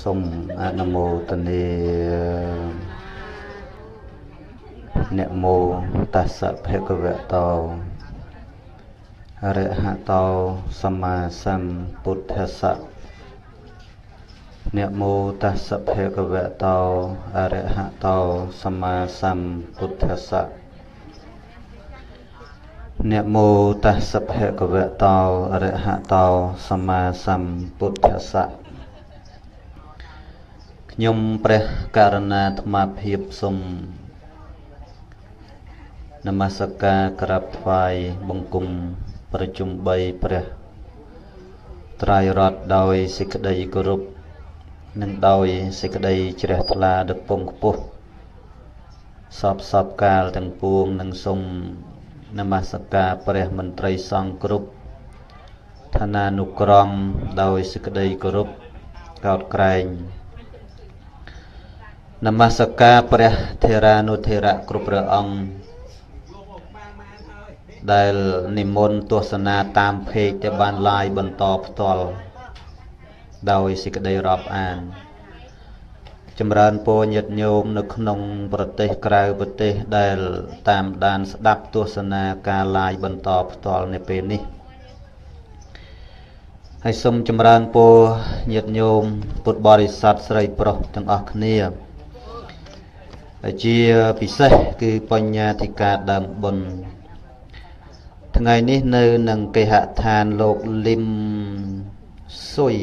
សូមអនុមោទនានមោតស្សៈភគវតោអរហតោសម្មាសម្ពុទ្ធស្សៈនមោតស្សៈភគវតោអរហតោសម្មាសម្ពុទ្ធស្សៈនមោតស្សៈភគវតោអរហតោសម្មាសម្ពុទ្ធស្សៈខ្ញុំព្រះករណាអាត្មាភាពសូមនមស្ការក្រាបថ្វាយបង្គំប្រជុំ3ព្រះត្រៃរតន៍ដោយសេចក្តីគោរពនិងដោយសេចក្តីជ្រះថ្លាដ៏ពងខ្ពស់សពសពកាលទាំងពួងនិងសូមនមស្ការព្រះមន្ត្រីសង្ឃគ្រប់ឋានានុក្រមដោយសេចក្តីគោរពកោតក្រែងនមស្ការព្រះថេរានុថេរៈគ្រប់ព្រះអង្គដែលនិមន្តទស្សនាតាមเพจដែលបានឡាយបន្តផ្ទាល់ដោយសេចក្តីរាប់អានចម្រើនពរញាតិញោមនៅក្នុងប្រទេសក្រៅប្រទេសដែលតាមដានស្ដាប់ទស្សនាការឡាយបន្តផ្ទាល់នៅពេលនេះហើយសូមចម្រើនពរញាតិញោមពុទ្ធបរិស័ទស្រីប្រុសទាំងអស់គ្នាជាពិសេសគឺបញ្ញាធិការដើមបុណ្យថ្ងៃនេះនៅនឹងគេហដ្ឋានលោកលឹមសុយ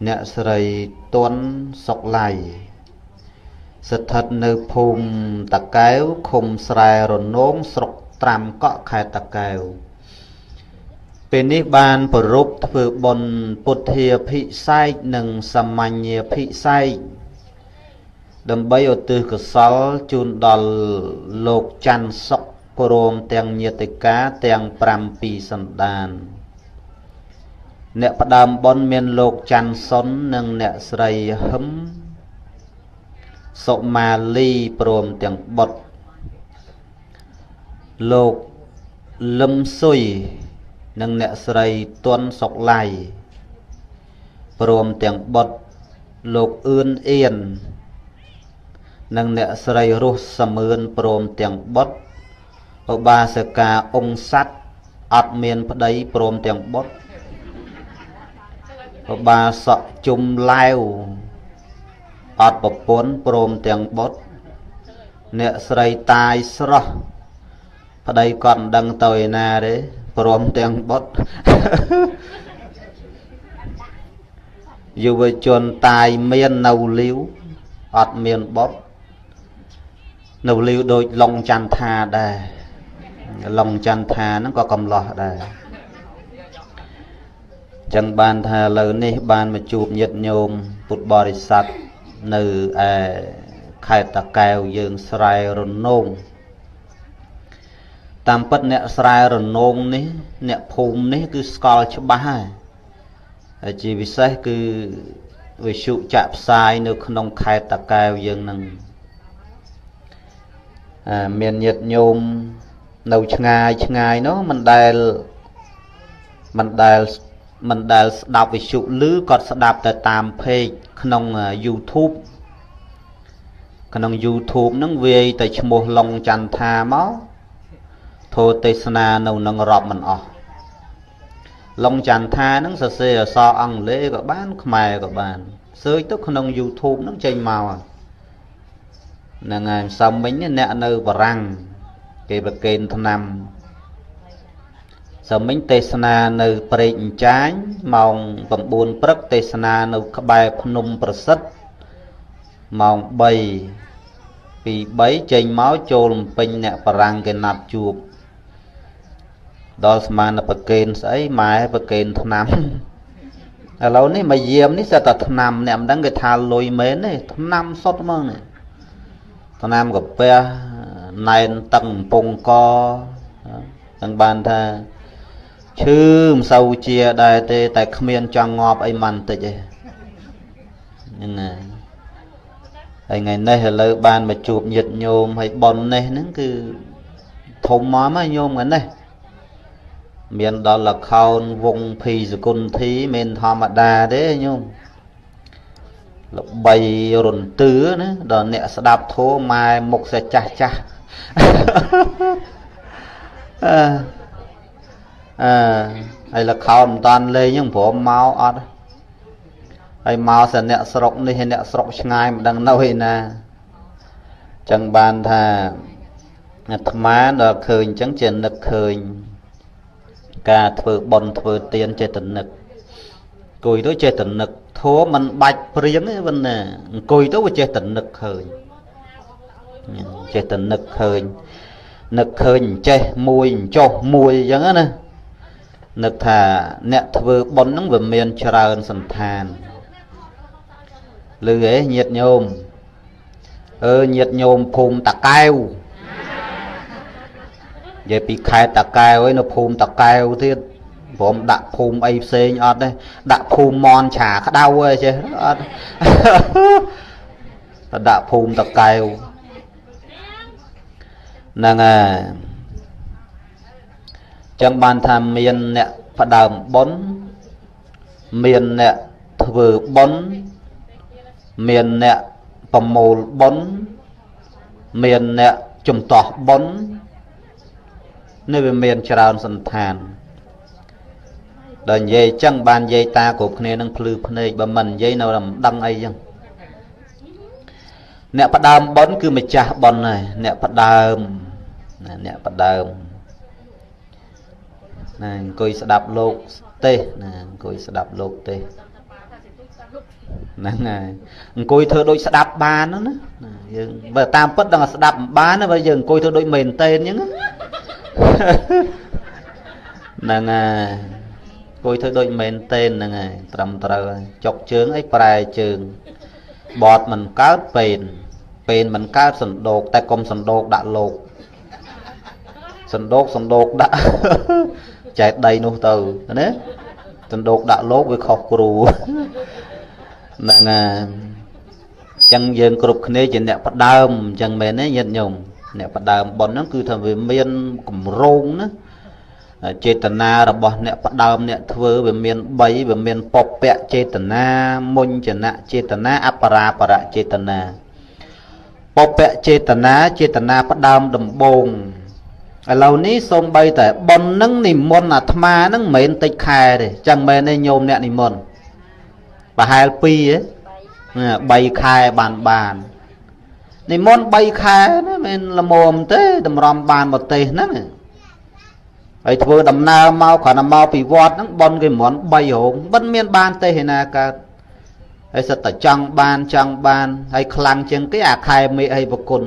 អ្នកស្រីទន់សុកឡៃស្ថិតនៅភូមិតាកែវឃុំស្រែរនោងស្រុកត្រាំកក់ខេត្តតាកែវពេលនេះបានប្រារព្ធធ្វើបុណ្យពុទ្ធាភិសេកនិងសាមញ្ញភិសេកដើម្បីឧទ្ទិសកុសលជូនដល់លោកច័ន្ទសុកព្រមទាំងញាតិកាទាំង7សន្តានអ្នកផ្ដើមបុណ្យមានលោកច័ន្ទសុននិងអ្នកស្រីហឹមសុមាលីព្រមទាំងបុត្រលោកលឹមសុយនិងអ្នកស្រីទន់សុកឡៃព្រមទាំងបុត្រលោកអឿនអៀននិងអ្នកស្រីរស់សមឿនព្រមទាំងបុត្រឧបាសិកាអង្គស័ត្វអត់មានប្តីព្រមទាំងបុត្រឧបាសកជុំឡាវអត់ប្រពន្ធព្រមទាំងបុត្រអ្នកស្រីតាយស្រស់ប្តីគាត់មិនដឹងទៅឯណាទេព្រមទាំងបុត្រយុវជនតាយមាននៅលាវអត់មានបុត្រនៅលាវដូចឡុងចន្ទថាដែរឡុងចន្ទថាហ្នឹងក៏កំឡោះដែរចឹងបានថាឥឡូវនេះបានមកជួបញាតិញោមពុទ្ធបរិស័ទនៅឯខេត្តតាកែវយើងស្រែរនោងតាមពិតអ្នកស្រែរនោងនេះអ្នកភូមិនេះគឺស្គាល់ច្បាស់ហើយហើយជាពិសេសគឺវិទ្យុចាក់ផ្សាយនៅក្នុងខេត្តតាកែវយើងនឹងមានញាតិញោមនៅឆ្ងាយឆ្ងាយនោះមិនដែលស្ដាប់វិទ្យុឮគាត់ស្ដាប់តែតាមเพจក្នុង YouTube ក្នុង YouTube ហ្នឹងវាយតែឈ្មោះឡុងចន្ទថាមកធោទេសនានៅនឹងរាប់មិនអស់ឡុងចន្ទថាហ្នឹងសរសេរអក្សរអង់គ្លេសក៏បានខ្មែរក៏បានសើចទៅក្នុង YouTube ហ្នឹងចេញមកហ្នឹងហើយសំវិញអ្នកនៅបារាំងគេប្រគេនថ្នាំសមិញទេសនានៅព្រែកអញ្ចាញម៉ោង9ព្រឹកទេសនានៅក្បែរភ្នំប្រសិទ្ធម៉ោង3ពី3ចេញមកចូលភ្នំពេញអ្នកបារាំងគេណាត់ជួបដល់ស្មានប្រគេនស្អីម៉ែប្រគេនថ្នាំឥឡូវនេះមកយាមនេះសិតតែថ្នាំអ្នកមិនដឹងគេថាលុយមែនទេថ្នាំសុទ្ធហ្មងនេះថ្នាំកាពះណែនតឹងកំពង់កនឹងបានថាឈឺមិនសូវជាដែរទេតែគ្មានចង់ងាប់អីមិនតិចទេហ្នឹងហើយថ្ងៃនេះឥឡូវបានមកជួបញាតិញោមហើយប៉ុននេះហ្នឹងគឺធំមកមកញោមថ្ងៃនេះមានដល់លខោនវងភីសគុណធីមិនធម្មតាទេញោម ល្បីរន្ទឿណាដល់អ្នកស្ដាប់ធម៌ម៉ែមុខសេះចាស់ចាស់អឺអឺហើយលខោនមិនតាន់លេងហ្នឹងព្រមមកអត់ហើយមកសិនអ្នកស្រុកនេះហើយអ្នកស្រុកឆ្ងាយមិនដឹងនៅឯណាចឹងបានថាអាត្មាដល់ឃើញអញ្ចឹងជានឹកឃើញការធ្វើបុណ្យធ្វើទានចេះតែនឹកអង្គុយទៅចេះតែនឹកធម៌មិនបាច់ព្រៀងទេប៉ុន្តែអង្គុយទៅវាចេះតែនឹកឃើញចេះតែនឹកឃើញនឹកឃើញចេះមួយចុះមួយអញ្ចឹងណានឹកថាអ្នកធ្វើបុណ្យហ្នឹងវាមានច្រើនសន្តានឮហ៎ញាតិញោមអឺញាតិញោមភូមិតាកែវនិយាយពីខេត្តតាកែវឯនៅភូមិតាកែវទៀតព្រមដាក់ភូមិអីផ្សេងអត់ទេដាក់ភូមិមនឆាក្តៅអីចេះអត់ដាក់ភូមិតាកែវហ្នឹងហើយចឹងបានថាមានអ្នកផ្ដើមបុណ្យមានអ្នកធ្វើបុណ្យមានអ្នកប្រមូលបុណ្យមានអ្នកជំទាស់បុណ្យនេះវាមានច្រើនសន្តានដល់និយាយចឹងបាននិយាយតាគ្រប់គ្នានឹងភ្លឺភ្នែកបើមិននិយាយនៅតែមិនដឹងអីចឹងអ្នកផ្ដើមបុណ្យគឺម្ចាស់បុណ្យហើយអ្នកផ្ដើមណាអ្នកផ្ដើមណាអង្គុយស្ដាប់លោកទេសណាអង្គុយស្ដាប់លោកទេសហ្នឹងហើយអង្គុយធ្វើដូចស្ដាប់បានណាយើងបើតាមពិតដឹងតែស្ដាប់មិនបានណាបើយើងអង្គុយធ្វើដូចមែនតេនអញ្ចឹងហ្នឹងហើយអង្គុយធ្វើដូចមែនតេនហ្នឹងហើយត្រឹមត្រូវហើយចុកជើងអីប្រែជើងបតមិនកើតពេនពេនមិនកើតសណ្ដូកតែកុំសណ្ដូកដាក់លោកសណ្ដូកសណ្ដូកដាក់ចែកដីនោះទៅណាសណ្ដូកដាក់លោកវាខុសគ្រូហ្នឹងហើយអញ្ចឹងយើងគ្រប់គ្នាជាអ្នកផ្ដើមអញ្ចឹងមែនទេញាតិញោមអ្នកផ្ដើមបុណ្យហ្នឹងគឺថាវាមានគម្រោងណាចេតនារបស់អ្នកផ្ដើមអ្នកធ្វើវាមាន3វាមានពពៈចេតនាមុញ្ចនៈចេតនាអបរាបរៈចេតនាពពៈចេតនាចេតនាផ្ដើមដំបូងឥឡូវនេះសូម្បីតែបុណ្យហ្នឹងនិមន្តអាត្មាហ្នឹងមិនមែនតិចខែទេចឹងមែនទេញោមអ្នកនិមន្តប្រហែល2ទេ3ខែបាននិមន្ត3ខែណាមិនល្មមទេតម្រាំបានប្រទេសហ្នឹងហើយធ្វើដំណើរមកគ្រាន់តែមកពីវត្តហ្នឹងបុណ្យគេមន្ត3រោងមិនមានបានទេឯណាកើតហើយសិតតែចង់បានចង់បានហើយខ្លាំងជាងគេអាខែមេអីប្រគុណ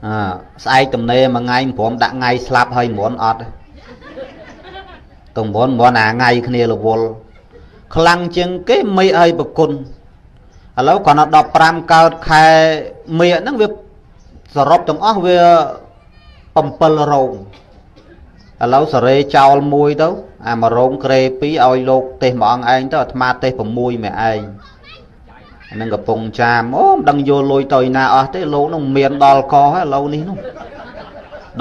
អើស្អែកទំនេរមួយថ្ងៃមិនព្រមដាក់ថ្ងៃស្លាប់ហើយមន្តអត់ទៅមន្តមន្តអាថ្ងៃគ្នារវល់ខ្លាំងជាងគេមេអីប្រគុណឥឡូវគ្រាន់តែ15កើតខែមេហ្នឹងវាសរុបទាំងអស់វា7រោងឥឡូវសេរីចោលមួយទៅអាមួយរោងក្រេ2ឲ្យលោកទេសមួយអង្គឯងទៅអាត្មាទេស6ម្នាក់ឯងហ្នឹងកំពុងចាមអូមិនដឹងយកលុយទៅឯណាអស់ទេលោកនោះមានដល់កហើយឥឡូវនេះនោះ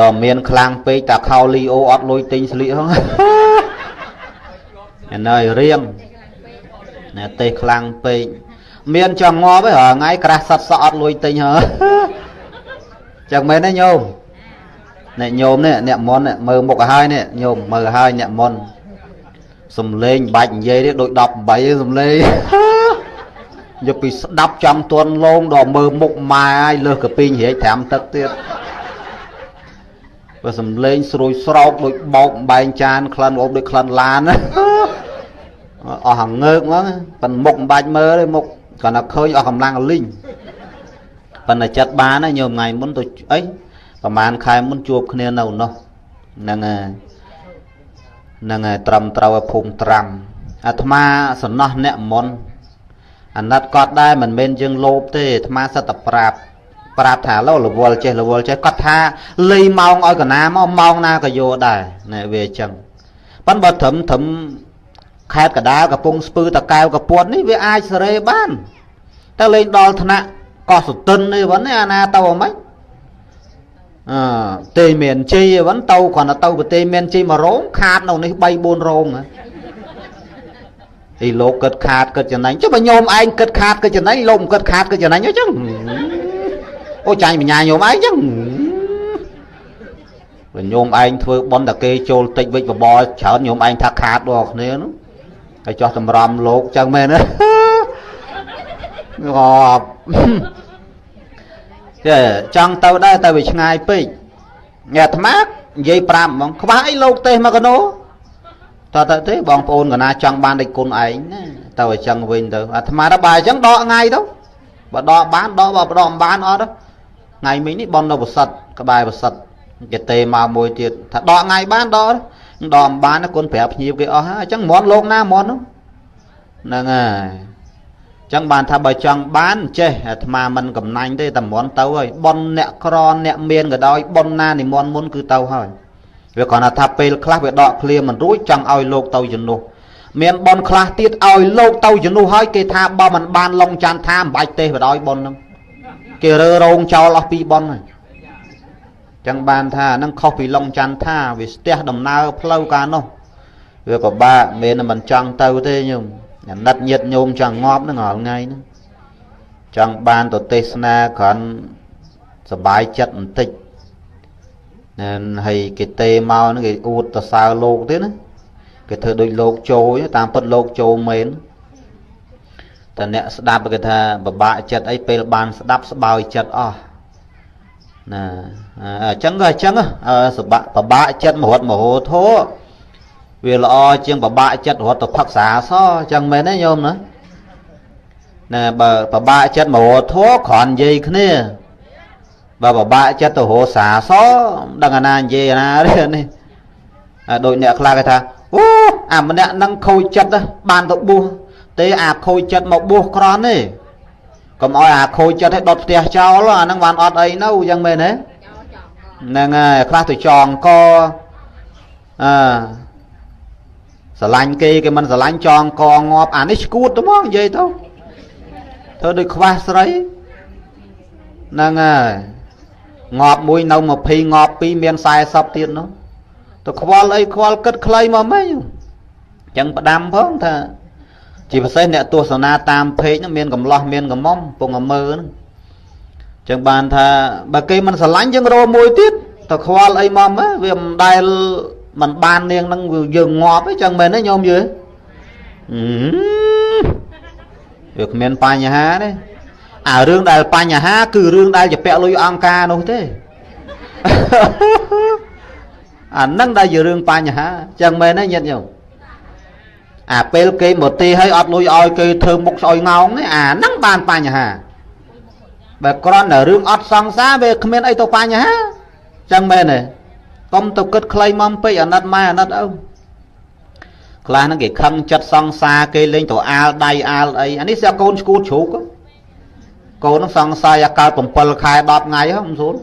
ដល់មានខ្លាំងពេកតាខោលីអូអត់លុយទិញស្លៀកហ្នឹងអានេះរៀងណាទេសខ្លាំងពេកមានចង់ងាប់ឯងរាល់ថ្ងៃក្រាស់សិតសក់អត់លុយទិញហ៎ចឹងមែនទេញោមអ្នកញោមនេះអ្នកមុនមើលមុខឲ្យហើយនេះញោមមើលឲ្យអ្នកមុនសំលេងបាច់និយាយទេដូច18សំលេងយកពីស្ដាប់ចង់ទន់លងដល់មើលមុខម៉ែឲ្យលើសកាពីងរាជត្រាំទឹកទៀតបើសំលេងស្រួយស្រោកដូចបោកបែងចានក្លិនអូបដូចក្លិនឡានអស់ហងើកហ្មងប៉ិនមុខមិនបាច់មើលទេមុខគ្រាន់តែឃើញអស់កម្លាំងលីងប៉ុន្តែចិត្តបានណាញោមថ្ងៃមុនទៅអីប្រហែលខែមុនជួបគ្នានៅនោះហ្នឹងហើយហ្នឹងហើយត្រឹមត្រូវឲ្យភូមិត្រាំអាត្មាសំណោះអ្នកមុនអាណិតគាត់ដែរមិនមែនយើងលោភទេអាត្មាសិតតែប្រាប់ថាឡូវរវល់ចេះរវល់ចេះគាត់ថាលៃម៉ោងឲ្យកណាមកម៉ោងណាក៏យកដែរណែវាអញ្ចឹងប៉ុន្តែបើត្រឹមខេត្តកដាលកំពង់ស្ពឺតកែវកពតនេះវាអាចសេរីបានតែលេងដល់ថ្នាក់កោះសុទិននេះវិញអាណាទៅហ្មងអឺទេមានជ័យវិញទៅគ្រាន់តែទៅប្រទេសមានជ័យមួយរោងខាតនៅនេះ3 4រោង អីលោកគិតខាតគិតចំណេញចុះបើញោមឯងគិតខាតគិតចំណេញលោកមិនគិតខាតគិតចំណេញអញ្ចឹងអូចាញ់បញ្ញាញោមឯងអញ្ចឹងបើញោមឯងធ្វើបុណ្យតែគេចូលតិចវិចបបរច្រើនញោមឯងថាខាតដល់គ្នានោះហើយចោះតម្រាំលោកចឹងមែនទេងាប់ចេះចង់ទៅដែរតែវាឆ្ងាយពេកអាត្មានិយាយប្រាប់ហ្មងខ្វះអីលោកទេសមកកណោតើទៅទេបងប្អូនកណាចង់បានដូចគុណឯងណាទៅអញ្ចឹងវិញទៅអាត្មាថាបើអញ្ចឹងដកថ្ងៃទៅបើដកបានដកបើដកមិនបានអត់ថ្ងៃមិញនេះបននៅប្រសិទ្ធក្បែរប្រសិទ្ធគេទេមកមួយទៀតថាដកថ្ងៃបានដកដកមិនបានគុណប្រាប់ភ្ញៀវគេអស់ហើយអញ្ចឹងមន់លោកណាមន់ហ្នឹងហើយអញ្ចឹងបានថាបើចង់បានចេះអាត្មាមិនកំណាញ់ទេតែមន់ទៅហើយបនអ្នកក្រអ្នកមានក៏ដោយបនណានិមន្តមុនគឺទៅហើយវាគ្រាន់តែថាពេលខ្លះវាដកឃ្លាមិនរួចចង់ឲ្យលោកទៅជំនួសមានបនខ្លះទៀតឲ្យលោកទៅជំនួសហើយគេថាបើមិនបានឡុងចន្ទថាមិនបាច់ទេបដោយបនហ្នឹងគេរើរោងចោលអស់ពីបនហើយចឹងបានថាហ្នឹងខុសពីឡុងចន្ទថាវាស្ទះដំណើរផ្លូវកាលនោះវាពិបាកមិនមិនចង់ទៅទេញោមអាណិតញាតញោមចង់ងាប់ហ្នឹងរាល់ថ្ងៃហ្នឹងចង់បានទៅទេសនាគ្រាន់សบายចិត្តបន្តិចហើយគេទេមកហ្នឹងគេអួតទៅសើលោកទៀតណាគេធ្វើដូចលោកចូលតាមពិតលោកចូលមែនតែអ្នកស្ដាប់គេថាពិបាកចិត្តអីពេលបានស្ដាប់ស្បោយចិត្តអស់ណាអញ្ចឹងក៏អញ្ចឹងសបាក់ពិបាកចិត្តមករត់មហោធោវាល្អជាងពិបាកចិត្តរត់ទៅផឹកសាសអញ្ចឹងមែនទេញោមណាណាបើពិបាកចិត្តមករត់ធោគ្រាន់និយាយគ្នាបើពិបាកចិត្តទៅរកសាសដឹងអាណានិយាយអាណាទេនេះដូចអ្នកខ្លះគេថាអូអាម្នាក់នឹងខូចចិត្តបានទៅបួសទេអាខូចចិត្តមកបួសក្រន់ទេកុំឲ្យអាខូចចិត្តឲ្យដុតផ្ទះចោលអាហ្នឹងបានអត់អីនៅអញ្ចឹងមែនទេហ្នឹងហើយខ្លះទៅចងកអឺស្រឡាញ់គេគេមិនស្រឡាញ់ចងកងាប់អានេះឈួតទៅហ្មងនិយាយទៅធ្វើដូចខ្វះស្រីហ្នឹងហើយងាប់មួយនៅ20ងាប់2មាន40ទៀតនោះទៅខ្វល់អីខ្វល់គិតខ្លីមកម៉េចអញ្ចឹងផ្ដាំផងថាជាពិសេសអ្នកទស្សនាតាមเพจហ្នឹងមានកំឡោះមានកំមុំពងអមើហ្នឹងអញ្ចឹងបានថាបើគេមិនស្រឡាញ់យើងរកមួយទៀតទៅខ្វល់អីមកម៉េចវាមិនដែលមិនបាននាងហ្នឹងយើងងាប់អីចឹងមែនទេញោមយើវាគ្មានបញ្ហាទេអារឿងដែលបញ្ហាគឺរឿងដែលជាពាក់លុយអង្គការនោះទេអាហ្នឹងដែលជារឿងបញ្ហាចឹងមែនទេញាតិញោមអាពេលគេមកទីឲ្យអត់លុយឲ្យគេធ្វើមុខស្អុយងោងនេះអាហ្នឹងបានបញ្ហាបើគ្រាន់តែរឿងអត់សង្សារវាគ្មានអីទៅបញ្ហាចឹងមែនទេកុំទៅគិតខ្លីមកពេកអាណិតម៉ែអាណិតឪខ្លះហ្នឹងគេខឹងចិត្តសង្សារគេលេងទៅអាលដៃអាលអីអានេះស្អាកូនឈួតជ្រូកកូនហ្នឹងសង្ស័យអាកើត7ខែ10ថ្ងៃហ៎មិនស្រួល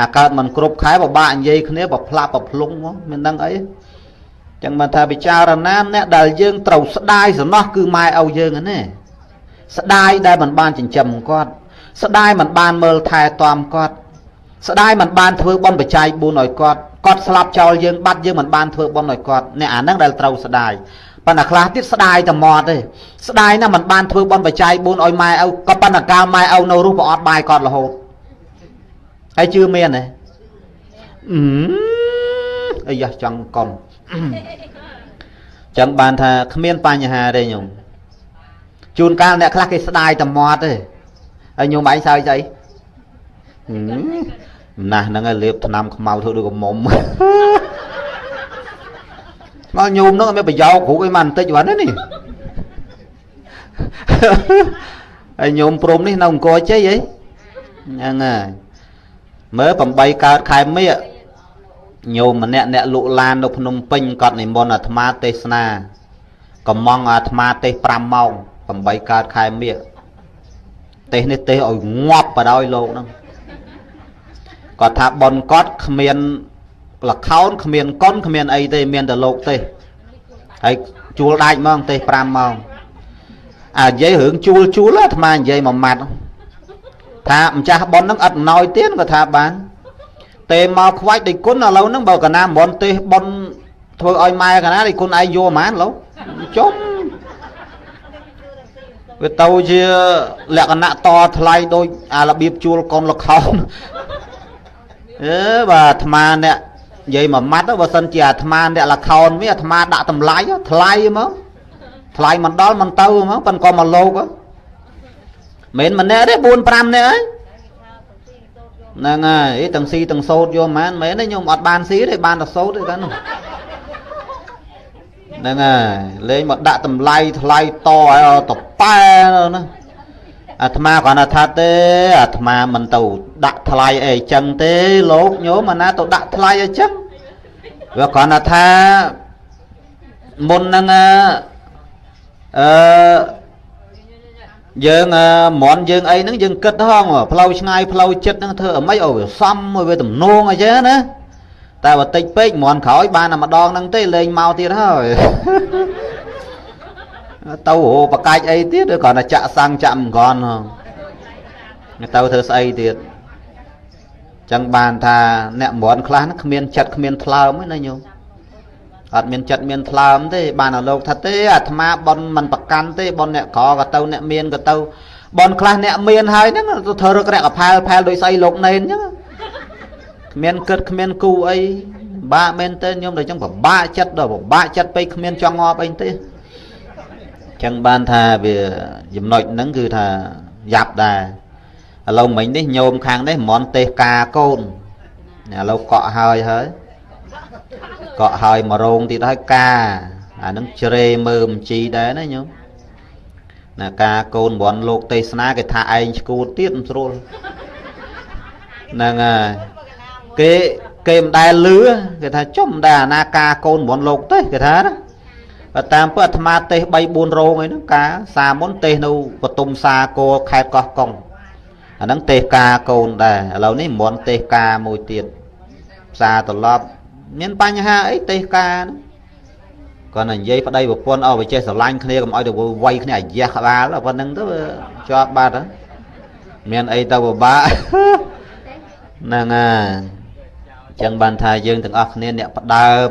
អាកើតមិនគ្រប់ខែពិបាកនិយាយគ្នាប្រផ្លាក់ប្រភ្លុងហ្មងមិនដឹងអីចឹងបានថាពិចារណាអ្នកដែលយើងត្រូវស្ដាយសំណោះគឺម៉ែឪយើងហ្នឹងណាស្ដាយដែលមិនបានចិញ្ចឹមគាត់ស្ដាយមិនបានមើលថែទាំគាត់ស្ដាយមិនបានធ្វើបុណ្យបច្ច័យ4ឲ្យគាត់គាត់ស្លាប់ចោលយើងបាត់យើងមិនបានធ្វើបុណ្យឲ្យគាត់អ្នកអាហ្នឹងដែលត្រូវស្ដាយប៉ុន្តែខ្លះទៀតស្ដាយតែមាត់ទេស្ដាយណាស់មិនបានធ្វើបុណ្យបច្ច័យ4ឲ្យម៉ែឪក៏ប៉ុន្តែកាលម៉ែឪនៅរស់ក៏អត់បាយគាត់រហូតហើយជឿមានទេអីយ៉ាចង់កុំចឹងបានថាគ្មានបញ្ហាទេញោមជួនកាលអ្នកខ្លះគេស្ដាយតែមាត់ទេហើយញោមឯងសើចស្អីណាស់ហ្នឹងឲ្យលេបថ្នាំខ្មៅធ្វើដូចកំមុំមកញោមហ្នឹងអត់មានប្រយោជន៍គ្រូអីមកបន្តិចវ៉ាន់នេះហើយញោមព្រំនេះនៅអង្គរជ័យអីហ្នឹងហើយមើល8កើតខែមិញញោមម្នាក់អ្នកលក់ឡាននៅភ្នំពេញគាត់និមន្តអាត្មាទេសនាកំងអាត្មាទេស5ម៉ោង8កើតខែមិញទេសនេះទេសឲ្យងាប់បដ ாய் លោកហ្នឹងគាត់ថាប៉ុនគាត់គ្មានលខោនគ្មានកុនគ្មានអីទេមានតែលោកទេហើយជួលដាច់ហ្មងទេស5ម៉ោងអានិយាយរឿងជួលជួលអាត្មានិយាយមួយម៉ាត់ថាម្ចាស់ប៉ុនហ្នឹងអត់ណយទៀតគាត់ថាបានទេមកខ្វាច់ដូចគុណឥឡូវហ្នឹងបើកណាមន់ទេសប៉ុនធ្វើឲ្យម៉ែកណាដូចគុណឯងយកហ្មងឥឡូវចុំ វាទៅជាលក្ខណៈតថ្លៃដូចអារបៀបជួលកុនលខោនអឺបាទអាត្មាអ្នកនិយាយមួយម៉ាត់បើសិនជាអាត្មាអ្នកលខោនវិញអាត្មាដាក់តម្លៃថ្លៃហ្មងថ្លៃមិនដល់មិនទៅហ្មងប៉ុន្តែក៏មកលោកមិនម្នាក់ទេ4 5នាក់ហើយហ្នឹងហើយទាំងស៊ីទាំងសោតយកហ្មងមែនទេខ្ញុំអត់បានស៊ីទេបានតែសោតទេកាលនោះហ្នឹងហើយលេងមកដាក់តម្លៃថ្លៃតឲ្យតប៉ែណាអាត្មាគ្រាន់តែថាទេអាត្មាមិនទៅដាក់ថ្លៃអីចឹងទេលោកញោមអាណាទៅដាក់ថ្លៃអីចឹងវាគ្រាន់តែថាមុនហ្នឹងអឺយើងមន់យើងអីហ្នឹងយើងគិតហងផ្លូវឆ្ងាយផ្លូវចិត្តហ្នឹងធ្វើអ្ម៉េចឲ្យវាសមឲ្យវាទំនងអីចឹងណាតែបើតិចពេកមន់ក្រោយបានតែម្ដងហ្នឹងទេលេងមកទៀតហើយទៅរកបកាច់អីទៀតឬគ្រាន់តែចាក់សាំងចាក់មិនគ្រាន់ហងទៅធ្វើស្អីទៀតចឹងបានថាអ្នកមន់ខ្លះហ្នឹងគ្មានចិត្តគ្មានថ្លើមទេណាញោមអត់មានចិត្តមានថ្លើមទេបានឲ្យលោកថាទេអាត្មាបនមិនប្រកាន់ទេបនអ្នកក្រក៏ទៅអ្នកមានក៏ទៅបនខ្លះអ្នកមានហើយហ្នឹងទៅធ្វើរករកផែលផែលដូចស្អីលោកណេនចឹងគ្មានគិតគ្មានគូអីបាក់មែនទេញោមដល់ចឹងពិបាកចិត្តដល់ពិបាកចិត្តពេកគ្មានចង់ងាប់អីទេចឹងបានថាវាចំណុចហ្នឹងគឺថាយ៉ាប់ដែរឥឡូវមិញនេះញោមខាងនេះមន់ទេសការកូនឥឡូវកក់ហើយហើយកក់ហើយមករោងទៀតហើយការអាហ្នឹងជ្រេមើមជីដែរណាញោមណាការកូនបនលោកទេសនាគេថាឯងឈួតទៀតមិនស្រួលហ្នឹងហើយគេមិនដែលលឺគេថាចុំមិនដែលអាណាការកូនបនលោកទេគេថាណាបើតាមពិតអាត្មាទេស3 4រោងអីហ្នឹងការសាមុនទេសនៅបតុមសាគរខេត្តកោះកុងអាហ្នឹងទេសការកូនដែរឥឡូវនេះមន់ទេសការមួយទៀតផ្សារត្រឡប់មានបញ្ហាអីទេសការហ្នឹងគាត់តែនិយាយប្តីប្រពន្ធអស់វាចេះស្រឡាញ់គ្នាកុំឲ្យទៅវាយគ្នាអាយ៉ាស់ក្បាលប៉ុណ្្នឹងទៅជាប់បាត់ហ្នឹងមានអីទៅពិបាកហ្នឹងហើយអញ្ចឹងបានថាយើងទាំងអស់គ្នាអ្នកផ្ដើម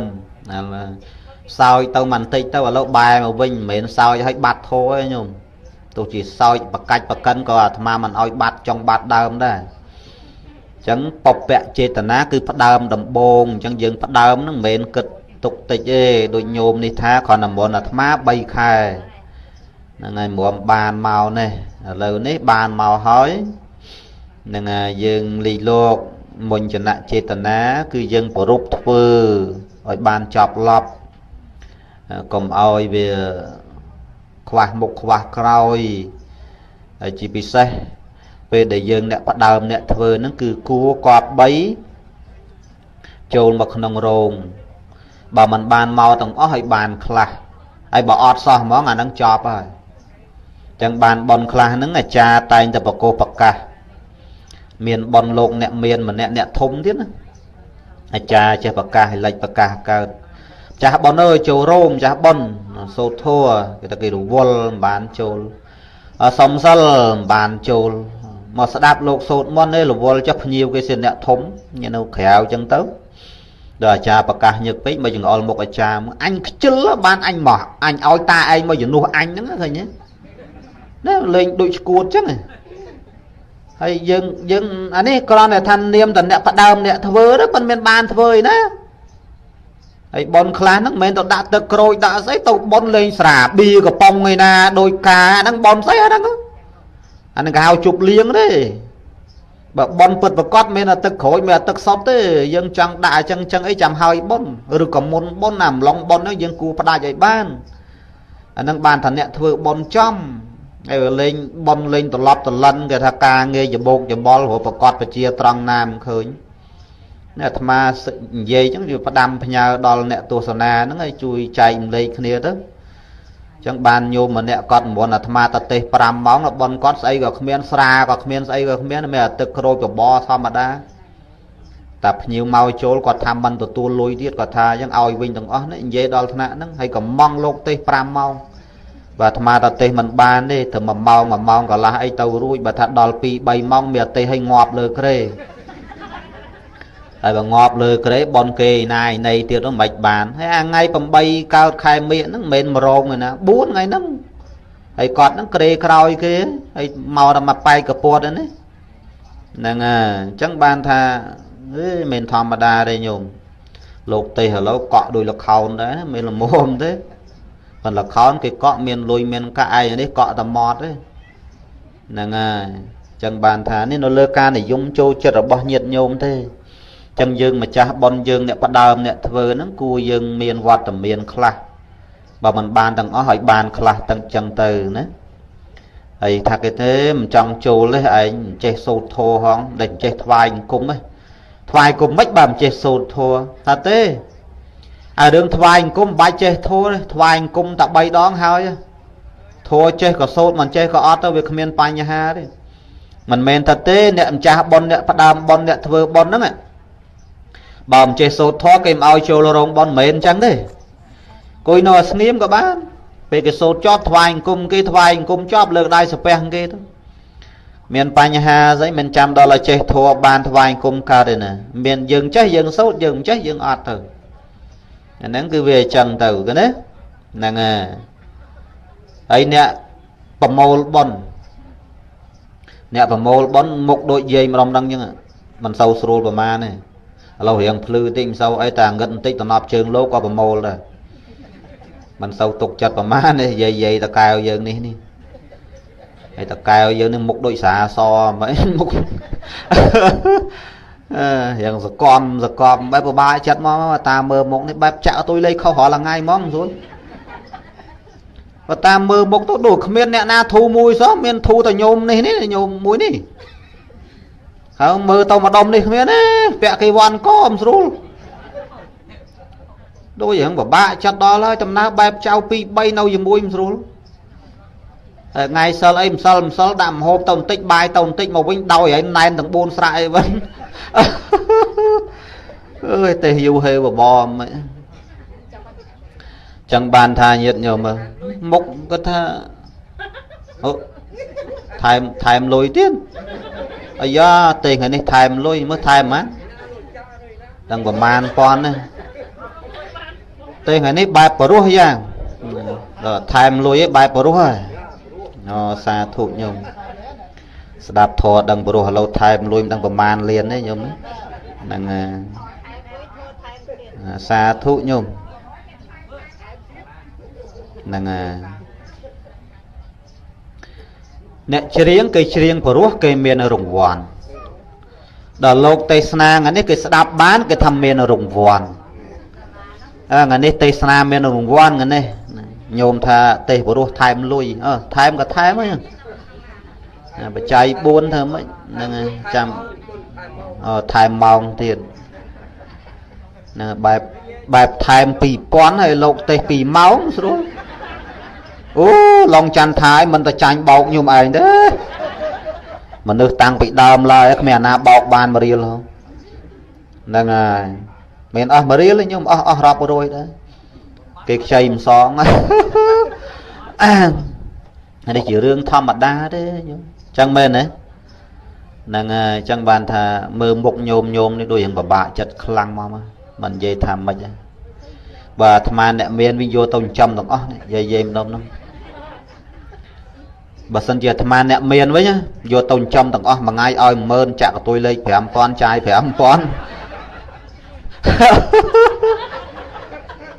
សោយទៅបន្តិចទៅឥឡូវបែរមកវិញមិនមែនសោយឲ្យបាត់ធោទេញោមទោះជាសោយបកាច់បកិនក៏អាត្មាមិនឲ្យបាត់ចង់បាត់ដើមដែរចឹងពពៈចេតនាគឺផ្ដើមដំបូងអញ្ចឹងយើងផ្ដើមហ្នឹងមិនមែនគិតទុកតិចទេដូចញោមនេះថាគ្រាន់តែមុនអាត្មា3ខែហ្នឹងហើយមុំបានមកនេះឥឡូវនេះបានមកហើយហ្នឹងហើយយើងលីលោកមុញ្ចនៈចេតនាគឺយើងប្រពធ្វើឲ្យបានចប់ឡប់កុំឲ្យវាខ្វះមុខខ្វះក្រោយហើយជាពិសេសពេលដែលយើងអ្នកផ្ដើមអ្នកធ្វើហ្នឹងគឺគួរគប្បីចូលមកក្នុងរោងបើមិនបានមកទាំងអស់ឲ្យបានខ្លះហើយបើអត់សោះហ្មងអាហ្នឹងចប់ហើយចឹងបានបនខ្លះហ្នឹងអាចារ្យតែងតែប្រកោសប្រកាសមានបនលោកអ្នកមានម្នាក់អ្នកធំទៀតណាអាចារ្យចេះប្រកាសឲ្យលិចប្រកាសកើតចាស់បនអើយចូលរោងចាស់បនសូត្រធัวគេថាគេរវល់មិនបានចូលសំសិលមិនបានចូលមកស្ដាប់លោកសូត្រមន្តនេះរវល់ចុះភ្ញៀវគេជាអ្នកធំនៅក្រៅចឹងទៅដល់អាចារ្យប្រកាសញឹកពេកមកចង្អុលមុខអាចារ្យអញខ្ជិលបានអញមកអញឲ្យតាឯងមកជំនួសអញហ្នឹងឃើញទេណាលេងដូចឈួតចឹងហើយយើងអានេះគ្រាន់តែថានាមតែអ្នកផ្ដើមអ្នកធ្វើទៅមិនមានបានធ្វើឯណាហើយប៉ុនខ្លះហ្នឹងមិនមែនទៅដាក់ទឹកក្រូចដាក់ស្អីទៅប៉ុនលេងស្រាបៀកំប៉ុងឯណាដោយការហ្នឹងប៉ុនស្អីអាហ្នឹងអាហ្នឹងគេហៅជប់លៀងទេបើប៉ុនពិតប្រកបមានតែទឹកក្រូចមានតែទឹកសុទ្ធទេយើងចង់ដាក់អញ្ចឹងចឹងអីចាំហើយប៉ុនឬក៏មុនប៉ុនអាម្លងប៉ុនហ្នឹងយើងគួរផ្ដាច់ឲ្យបានអាហ្នឹងបានថាអ្នកធ្វើប៉ុនចំហើយលេងប៉ុនលេងត្រឡប់ត្រលិនគេថាការងារច្បោកច្បល់ព្រោះប្រកបពជាត្រង់ណាមិនឃើញនេះអាត្មានិយាយចឹងវាផ្ដាំផ្ញើដល់អ្នកទស្សនាហ្នឹងឲ្យជួយចែកម្លែកគ្នាទៅចឹងបានញោមម្នាក់គាត់មុនអាត្មាតទេស5ម៉ោងដល់ប៉ុនគាត់ស្អីក៏គ្មានស្រាក៏គ្មានស្អីក៏គ្មានមានតែទឹកក្រូចបបរធម្មតាតែភ្ញៀវមកចូលគាត់ថាមិនទទួលលុយទៀតគាត់ថាអញ្ចឹងឲ្យវិញទាំងអស់នេះនិយាយដល់ថ្នាក់ហ្នឹងហើយកំងលោកទេស5ម៉ោងបើអាត្មាតទេសមិនបានទេត្រឹម1ម៉ោង1ម៉ោងកន្លះអីទៅរួចបើថាដល់2 3ម៉ោងមានទេសឲ្យងាប់លើគ្រែហើយបើងាប់លើក្រេបនគេណាយនៃទៀតនោះមិនបានហើយអាថ្ងៃ8កើតខែមិញហ្នឹងមិនមែនមរងទេណា4ថ្ងៃហ្នឹង ហើយគាត់ហ្នឹងក្រេក្រោយគេហើយមកដល់មកបែកកពតហ្នឹងហ្នឹងហើយអញ្ចឹងបានថាអេមិនធម្មតាទេញោមលោកទេសឥឡូវកក់ដោយលខោនដែរមិនល្មមទេប៉ុន្តែលខោនគេកក់មានលុយមានកាក់ឯងនេះកក់តែម៉ត់ទេហ្នឹងហើយអញ្ចឹងបានថានេះនៅលើការនិយមចូលចិត្តរបស់ញាតិញោមទេអញ្ចឹងយើងម្ចាស់បុណ្យយើងអ្នកផ្ដើមអ្នកធ្វើហ្នឹងគួរយើងមានវត្តមានខ្លះបើមិនបានទាំងអស់ឲ្យបានខ្លះទាំងចឹងទៅណាហើយថាគេទេមិនចង់ចូលទេឯងមិនចេះសូត្រធម៌ហងដែលមិនចេះថ្វាយអង្គមទេថ្វាយគុំមិនបើមិនចេះសូត្រធម៌ថាទេអារឿងថ្វាយអង្គមមិនបាច់ចេះធម៌ទេថ្វាយអង្គមតែ3ដងហើយធម៌ចេះក៏សូត្រមិនចេះក៏អត់ទៅវាគ្មានបញ្ហាទេមិនមែនថាទេអ្នកម្ចាស់បុណ្យអ្នកផ្ដើមបុណ្យអ្នកធ្វើបុណ្យហ្នឹងបើមិនចេះសូត្រធម៌គេមិនឲ្យចូលរោងបុណ្យមិនមែនអញ្ចឹងទេគួយនៅស្ងៀមក៏បានពេលគេសូត្រចប់ថ្វាយអង្គមគេថ្វាយអង្គមចប់លើកដៃសាពះគេទៅមានបញ្ហាស្អីមិនចាំដល់ឲ្យចេះធម៌បានថ្វាយអង្គមកើតទេណាមានយើងចេះយើងសូត្រយើងមិនចេះយើងអត់ទៅអាហ្នឹងគឺវាអញ្ចឹងទៅគេណាហ្នឹងហើយអ្នកប្រមូលបុណ្យអ្នកប្រមូលបុណ្យមុខដូចយាយម្ដងហ្នឹងអញ្ចឹងមិនសូវស្រួលប្រមាណទេឥឡូវរៀងភ្លឺតិចមិនសូវអីតែងឹតបន្តិចតំណប់ជើងលោកក៏ប្រមូលដែរមិនសូវទុកចិត្តប្រមាណទេយាយយាយតកែវយើងនេះនេះហើយតកែវយើងនេះមុខដូចសាសមិនមុខអឺរៀងសកំសកំបែបពិបាកចិត្តមកតាមមើលមុខនេះបែបចាក់អតុយលេខខុសរាល់ថ្ងៃហ្មងស្រួលបើតាមមើលមុខទៅដូចគ្មានអ្នកណាធូមួយសោះមានធូតែញោមនេះនេះញោមមួយនេះហើយមើលទៅម្ដុំនេះគ្មានទេពាក់គេវ៉ាន់កមិនស្រួលដូចរឿងពិបាកចិត្តដល់ហើយដំណើរបែបចៅ2 3នៅជាមួយមិនស្រួលហើយថ្ងៃសិលអីម្សិលម្សិលដាក់ម្ហូបទៅបន្តិចបាយទៅបន្តិចមកវិញដោយហើយណែនទាំង4ស្រាក់អីវិញអើយទេយូហេបបមិនចឹងបានថាញាតិញោមមុខគាត់ថាអូថែមលុយទៀតអាយ៉ាទេថ្ងៃនេះថែមលុយមើលថែមហ្មងដល់ប្រមាណពាន់ណាទេថ្ងៃនេះបែបបរោះយ៉ាងដល់ថែមលុយឯងបែបបរោះហើយអូសាធុញោមស្ដាប់ធម៌ដឹងបរោះឥឡូវថែមលុយមិនដឹងប្រមាណលានទេញោមហ្នឹងសាធុញោមហ្នឹងអ្នកច្រៀងគេច្រៀងបរោះគេមានរង្វាន់ដល់លោកទេសនាថ្ងៃនេះគេស្ដាប់បានគេថាមានរង្វាន់ថ្ងៃនេះទេសនាមានរង្វាន់ថ្ងៃនេះញោមថាទេសបរោះថែមលុយអឺថែមក៏ថែមហ្នឹងបច្ច័យ4ធ្វើម៉េចហ្នឹងចាំថែមម៉ោងទៀតហ្នឹងបែបថែម2000ហើយលោកទេស2ម៉ោងស្រួលអូឡងច័ន្ទថាយមិនទៅចាញ់បោកញោមឯងទេមនុស្សតាំងពីដើមឡើយគ្មានអាណាបោកបានមួយរៀលហ្នឹងហើយមានអស់មួយរៀលញោមអស់រាប់រយដែរគេខ្ចីមិនសងនេះជារឿងធម្មតាទេញោមចឹងមែនទេហ្នឹងហើយចឹងបានថាមើលមុខញោមញោមនេះដូចយ៉ាងពិបាកចិត្តខ្លាំងមកមិននិយាយថាម៉េចបើអាត្មាអ្នកមានវិញយកទៅចិញ្ចឹមទាំងអស់នេះយាយយាយម្ដុំហ្នឹងបើសិនជាអាត្មាអ្នកមានវិញយកទៅចិញ្ចឹមទាំងអស់មួយថ្ងៃឲ្យ10000ចាក់កតុយលេខ5000ចាយ5000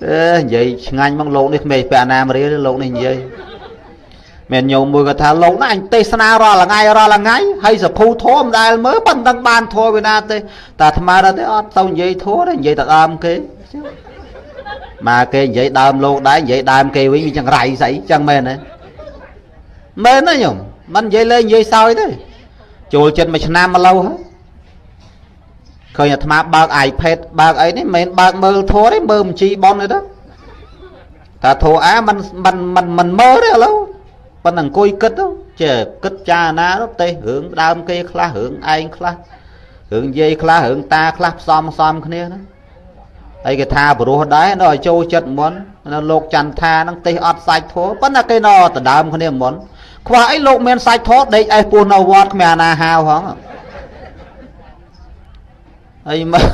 អេនិយាយឆ្ងាញ់មកលោកនេះក្មេងពាក់ណាមរៀលលោកនេះនិយាយមានញោមមួយគាត់ថាលោកណាអញទេសនារាល់ថ្ងៃរាល់ថ្ងៃហើយសភូធម៌មិនដែលមើលប៉ុន្តែបានធម៌វាណាទេតែអាត្មាដល់ទេអត់ទៅនិយាយធម៌ទេនិយាយតែដើមគេមកគេនិយាយដើមលោកដែរនិយាយដើមគេវិញវាចង្រៃស្អីចឹងមែនទេមែនទេញោមមិននិយាយលេងនិយាយសើចទេចូលចិត្តមួយឆ្នាំមកឡូវហើយឃើញអាត្មាបើក iPad បើកអីនេះមិនមែនបើកមើលធម៌ទេមើលបញ្ជីប៉ុនទេទៅថាធម៌អាមិនមិនមិនមិនមើលទេឥឡូវប៉ុន្តែអង្គុយគិតទៅចេះគិតចាណាទៅទេសរឿងដើមគេខ្លះរឿងឯងខ្លះរឿងយាយខ្លះរឿងតាខ្លះផ្សំផ្សំគ្នាណាហើយគេថាព្រោះដែរដល់ឲ្យចូលចិត្តមុននៅលោកចន្ទថានឹងទេសអត់សាច់ធម៌ប៉ុន្តែគេនៅដដើមគ្នាមុនខ្វះអីលោកមានសាច់ធម៌ដេកអេសពោះនៅវត្តគ្មានអាណាហាវហងហើយមក